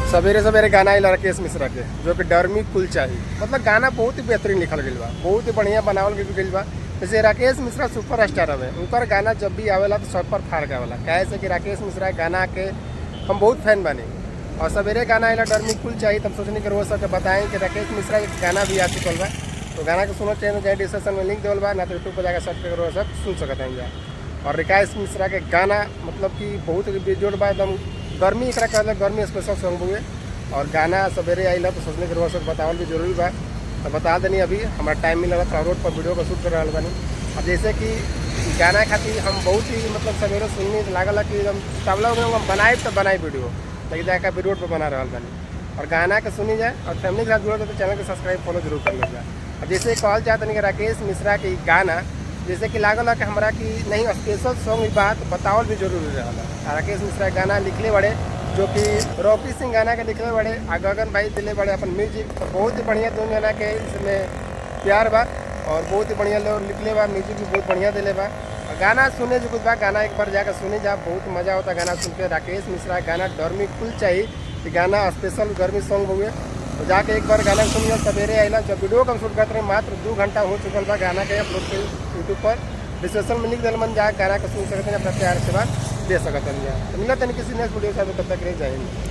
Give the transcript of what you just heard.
सवेरे सवेरे गाना आइल राकेश मिश्रा के, जो कि डरमी कुल चाही। मतलब गाना बहुत ही बेहतरीन लिखल गइल बा, बहुत ही बढ़िया बनावल भी गइल बा। जैसे राकेश मिश्रा सुपर स्टार हवे, उनकर गाना जब भी आवेला तो सब पर फाड़ के आवेला। काहे से कि राकेश मिश्रा के गाना के हम बहुत फैन बानी। और सवेरे गाना आइला डरमी कुल चाही, तो हम सोचनी कि रोज सबके बताएं कि राकेश मिश्रा के गाना भी आ चुकल बा। तो गाना के सुनना चाहिए तो चाहे डिस्क्रिप्शन में लिंक देवल बा, ना तो यूट्यूब पर जाकर सर्च करके रोज सब सुन सकत हैं जा। और राकेश मिश्रा के गाना मतलब कि बहुत ही बेजोड़ बा, एकदम गर्मी एकरा कहल गर्मी स्पेशल सॉन्ग हुए। और गाना सवेरे आइल तो सोचने के रोज सब बतावल भी जरूरी बा, तो बता देनी। अभी हमारा टाइम मिलल थोड़ा रोड पर वीडियो का शूट कर रहा बानी। अब जैसे कि गाना खातिर हम बहुत ही मतलब सवेरे सुननी तो लागल कि एकदम तबला हम बनाए तो बनाए वीडियो, लेकिन जाकर अभी रोड पर बना रहा बानी। और गाना के सुनी जाए और फैमिली के साथ जुड़ल तो चैनल के सब्सक्राइब फॉलो जरूर कर लो जाए। अब जैसे कहल जाए तनिक राकेश मिश्रा के ई गाना जैसे कि लागल कि हमरा कि नहीं स्पेशल सॉन्ग ई बात बतावल भी जरूरी रहल। राकेश मिश्रा के गाना लिखले बड़े, जो कि रॉकी सिंह गाना के लिखले बड़े आ गगन भाई दिले बड़े अपन म्यूजिक। तो बहुत ही बढ़िया दोनों जना के इसमें प्यार बा और बहुत ही बढ़िया लोग लिखले बा, म्यूजिक भी बहुत बढ़िया दिले बा। और गाना सुने जो कुछ बा, गाना एक बार जाकर सुने जा, बहुत मजा होता गाना सुन के। राकेश मिश्रा गाना डरमी कुल चाहिए, ये गाना स्पेशल गर्मी सॉन्ग हुए, तो जाके एक बार गाना सुनिए। सवेरे आइला जब वीडियो कम शूट करते रहे, मात्र 2 घंटा हो चुकल बा गाना के अपलोड के। यूट्यूब पर डिस्क्रिप्शन में लिख दिल मन, जा गाना के सुन सकते हैं, अपना प्यार से बात दे सकते हैं। तो मिलते हैं किसी नेक्स्ट वीडियो से, तब तक के लिए जय हिंद।